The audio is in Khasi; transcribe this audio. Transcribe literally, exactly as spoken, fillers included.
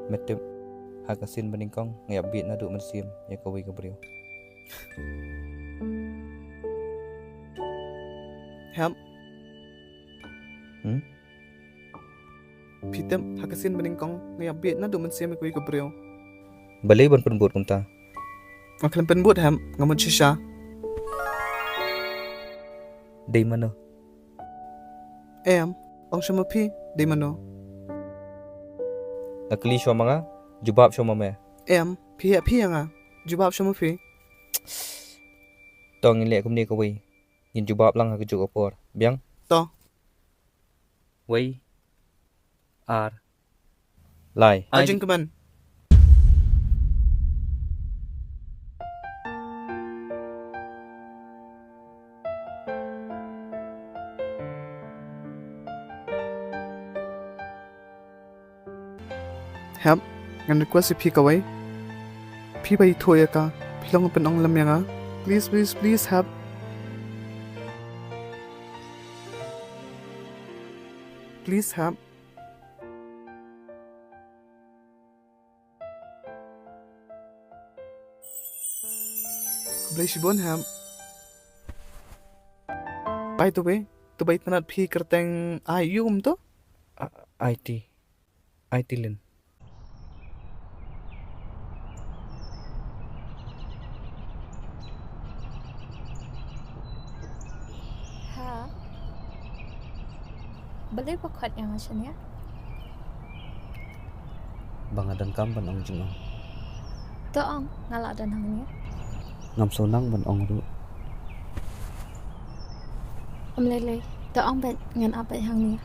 Me tip, ha ka sien banyngkong nga ïa bieit naduh mynsiem ïa kawei ka briew. Hep. Hmm? Phi tip, ha ka sien banyngkong nga ïa bieit naduh mynsiem ïa kawei ka briew. Balei ban pynbud kumta? Nga khlem pynbud, Hep, nga mut shisha. Dei mano? Em, ong sha ma phi, dei mano? Nga kylli shuwa ma nga, jubab shuwa ma me. Em, phi heh phi ïa nga, jubab shuwa ma phi. To ngin leh kumne kawei, ngin jubab lang ha kajuh ka por. Biang? To. Wei, ar, lai. Ai jingkmen. Hep, ngan request ïa phi kawei. Phi ba ithuh ïa ka, phi long pynong lem ïa nga. Please, please, please, Hep. Please, Hep. Khublei shibun, Hep. By the way, to ba itynnad phi kyrteng Ai, um to? Aiti. Aiti Lin. Ha. Balei ba khot ïa nga shane? Ba nga donkam ban ong jingong. To ong, nga la don hangne. Ngam sngewbha ban ong ruh. Ym lei lei, to ong bad ngan ap bad hangne.